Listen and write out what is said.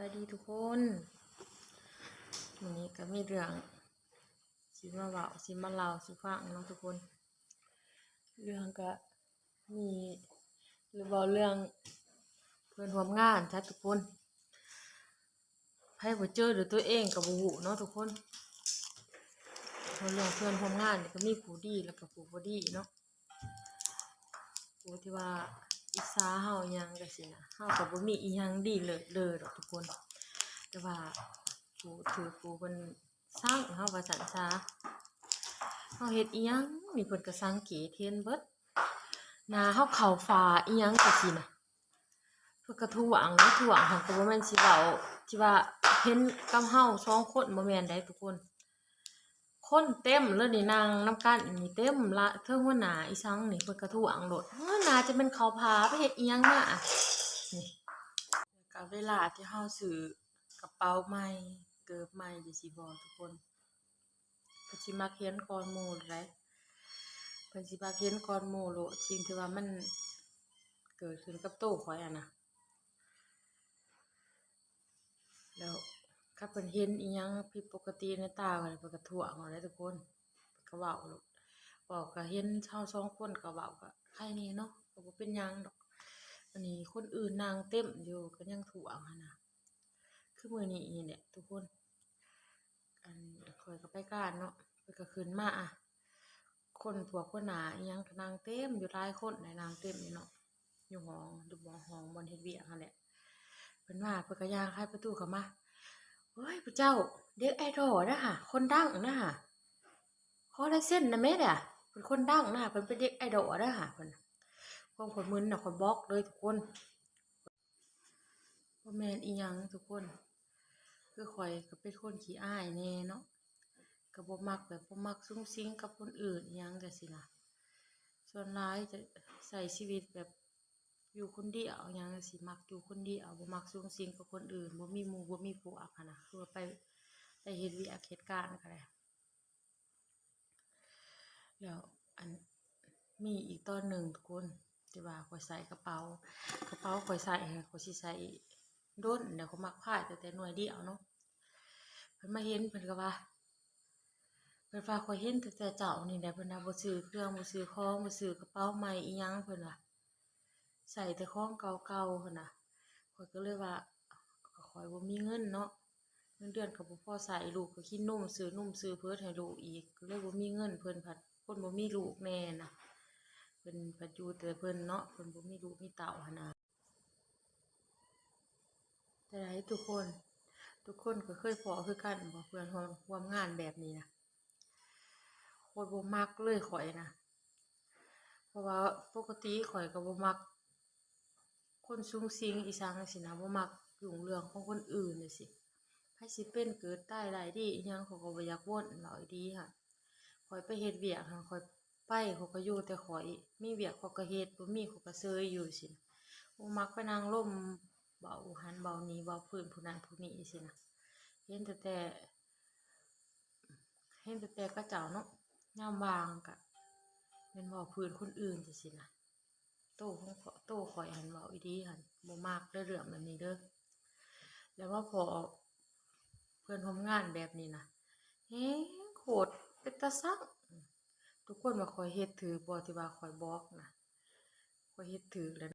ສະບາຍດີທຸກຄົນ, ມື້ນີ້ກໍມີເລື່ອງຊິມາເວົ້າ ຊິມາເລົ່າສູ່ຟັງເນາະທຸກຄົນ. ເລື່ອງກໍມີ ຫຼືເວົ້າເລື່ອງເພື່ອນຮ່ວມງານຊະທຸກຄົນ. ໃຜບໍ່ເຈີດ້ວຍຕົວເອງກໍບໍ່ຮູ້ເນາະທຸກຄົນ. ເວົ້າເລື່ອງເພື່ອນຮ່ວມງານນີ້ກໍມີຜູ້ດີ ແລ້ວກໍຜູ້ບໍ່ດີເນາະ. ຜູ້ທີ່ວ່າອິດສາເຮົາຫຍັງຈັ່ງຊີ້ນະ, ເຮົາກໍບໍ່ມີອີ່ຫຍັງດີເລີດເລີດດອກທຸກຄົນ, ແຕ່ວ່າຜູ້ຖືກ ຜູ້ເພິ່ນຊັງເຮົາວ່າຊັ້ນຊະ. ເຮົາເຮັດອີ່ຫຍັງນີ້ເພິ່ນກໍສັງເກດເຫັນເບິດ, ໜ້າເຮົາເຂົ້າຝາອີ່ຫຍັງຈັ່ງຊີ້ນະ ເພິ່ນກໍທ້ວງເນາະ, ທ້ວງຫັ້ນກໍບໍ່ແມ່ນຊິເວົ້າທີ່ວ່າເຫັນກັບເຮົາສອງຄົນ ບໍ່ແມ່ນໃດ໋ທຸກຄົນ. ຄົນເຕັມເລີຍນີ້, ນັ່ງນຳກັນນີ້ເຕັມລະ, ເທິງຫົວໜ້າອີ່ສັງນີ້ເພິ່ນກໍທ້ວງໂລດ, ເອີ ໜ້າຈະແມ່ນເຂົ້າຝາ ໄປເຮັດອີ່ຫຍັງມາ ນີ້. ກໍເວລາທີ່ເຮົາຊື້ກະເປົາໃໝ່ ເກີບໃໝ່ຈັ່ງຊີ້ບໍທຸກຄົນ, ເພິ່ນຊິມັກເຫັນກ່ອນໝູ່ໃດ໋, ເພິ່ນຊິມັກເຫັນກ່ອນໝູ່ໂລດ ສິ່ງທີ່ວ່າມັນເກີດຂຶ້ນກັບໂຕຂ້ອຍຫັ້ນນະ. ແລ້ວຄັນເພິ່ນເຫັນອີ່ຫຍັງຜິດປົກກະຕິໃນຕາຂ້ອຍ ເພິ່ນກໍທ້ວງໂລດເດ້ທຸກຄົນ, ເພິ່ນກໍເວົ້າໂລດ, ເວົ້າກໍເຫັນເຮົາສອງຄົນກໍເວົ້າ ກໍໄຄແດ່ເນາະ, ກໍບໍ່ເປັນຫຍັງດອກ. ອັນນີ້ຄົນອື່ນນັ່ງເຕັມຢູ່ກໍຍັງທ້ວງຫັ້ນນະ, ຄືມື້ນີ້ນີ້ແຫຼະທຸກຄົນ. ອັນຂ້ອຍກໍໄປການເນາະ, ເພິ່ນກໍຂຶ້ນມາ ອະ ຄົນພວກຫົວໜ້າອີ່ຫຍັງກໍນັ່ງເຕັມຢູ່ ຫຼາຍຄົນໄດ໋, ນັ່ງເຕັມຢູ່ເນາະ ຢູ່ຫ້ອງ ຢູ່ບ່ອນຫ້ອງບ່ອນເຮັດວຽກຫັ້ນແຫຼະ. ເພິ່ນມາ ເພິ່ນກໍຍ່າງໄຂປະຕູເຂົ້າມາ, ໂອ້ຍ ພວກເຈົ້າ ເດັກໄອດອລນະຫະ ຄົນດັງນະຫະ, ຂໍລາຍເຊັນນະແມ້ເດ, ເພິ່ນຄົນດັງນະ, ເພິ່ນເປັນເດັກໄອດອລນະຫະ ເພິ່ນ. ຄວາມຂ້ອຍມຶນນະ ຂ້ອຍບລັອກເລີຍທຸກຄົນ. ບໍ່ແມ່ນອີ່ຫຍັງທຸກຄົນ, ຄືຂ້ອຍກໍເປັນຄົນຂີ້ອາຍແດ່ເນາະ, ກໍບໍ່ມັກແບບ ບໍ່ມັກສຸງສິງກັບຄົນອື່ນອີ່ຫຍັງຈັ່ງຊີ້ນະ. ສ່ວນຫຼາຍຈະໃຊ້ຊີວິດແບບຢູ່ຄົນດຽວຫຍັງຈັ່ງຊີ້, ມັກຢູ່ຄົນດຽວ ບໍ່ມັກສຸງສິງກັບຄົນອື່ນ, ບໍ່ມີໝູ່ບໍ່ມີພວກຫັ້ນນະ, ຄືວ່າໄປ ໄປເຮັດວຽກເຮັດການກໍໄດ້. ແລ້ວອັນ ມີອີກຕອນໜຶ່ງທຸກຄົນ ທີ່ວ່າຂ້ອຍໃສ່ກະເປົາ, ກະເປົາຂ້ອຍໃສ່ ຂ້ອຍຊິໃສ່ດົນ ແລ້ວຂ້ອຍມັກພາຍແຕ່ ແຕ່ໜ່ວຍດຽວເນາະ. ເພິ່ນມາເຫັນ ເພິ່ນກໍວ່າ ເພິ່ນວ່າ ຂ້ອຍເຫັນຕັ້ງແຕ່ເຈົ້ານີ້ແຫຼະ ເພິ່ນວ່າ ບໍ່ຊື້ເຄື່ອງ ບໍ່ຊື້ຂອງ ບໍ່ຊື້ກະເປົາໃໝ່ອີ່ຫຍັງ ເພິ່ນວ່າ ໃຊ້ແຕ່ຂອງເກົ່າໆ ເພິ່ນວ່າ. ຂ້ອຍກໍເລີຍວ່າ ຂ້ອຍບໍ່ມີເງິນເນາະ, ເງິນເດືອນກໍບໍ່ພໍໃຊ້, ລູກກໍກິນນົມ ຊື້ນົມຊື້ເພີດໃຫ້ລູກອີກ, ກໍເລີຍບໍ່ມີເງິນ. ເພິ່ນພັດຄົນບໍ່ມີລູກແດ່ນະ, ເພິ່ນພັດຢູ່ແຕ່ເພິ່ນເນາະ, ເພິ່ນບໍ່ມີລູກມີເຕົ້າຫັ້ນນະ. ແຕ່ໃດທຸກຄົນ ທຸກຄົນກໍເຄີຍພໍ້ຄືກັນບໍ່ ເພື່ອນຮ່ວມ ຮ່ວມງານແບບນີ້ນະ? ໂຄດບໍ່ມັກເລີຍຂ້ອຍນະ, ເພາະວ່າປົກກະຕິຂ້ອຍກໍບໍ່ມັກຄົນສຸງສິງອີ່ສັງຊີ້ນະ, ບໍ່ມັກຫຍຸ້ງເລື່ອງຂອງຄົນອື່ນຈັ່ງຊີ້. ໃຜຊິເປັນເກີດຕາຍໄດ້ດີອີ່ຫຍັງ ຂ້ອຍກໍບໍ່ຢາກວົນ ເວົ້າອີ່ຫຼີຫັ້ນ. ຂ້ອຍໄປເຮັດວຽກຫັ້ນ ຂ້ອຍໄປ ຂ້ອຍກໍຢູ່ແຕ່ຂ້ອຍ, ມີວຽກຂ້ອຍກໍເຮັດ ບໍ່ມີຂ້ອຍກໍເຊີຍຢູ່ຊີ້ນະ. ບໍ່ມັກໄປນັ່ງລົມເວົ້າຫັ້ນເວົ້ານີ້ ເວົ້າພື້ນຜູ້ນັ້ນຜູ້ນີ້ຊີ້ນະ. ເຫັນແຕ່ ແຕ່ ເຫັນແຕ່ ແຕ່ເຂົາເຈົ້າເນາະ, ຍາມວ່າງກະແມ່ນເວົ້າພື້ນຄົນອື່ນຈັ່ງຊີ້ນະ. ໂຕຂອງ ໂຕຂ້ອຍຫັ້ນເວົ້າອີ່ຫຼີຫັ້ນ ບໍ່ມັກເດີເລື່ອງແບບນີ້ເດີ. ແລ້ວມາພໍ້ເພື່ອນຮ່ວມງານແບບນີ້ນະ ແຮງໂຄດເປັນຕາຊັງ. ທຸກຄົນວ່າຂ້ອຍເຮັດຖືກບໍ່ ທີ່ວ່າຂ້ອຍບລັອກນະ? ຂ້ອຍເຮັດຖືກແລ້ວ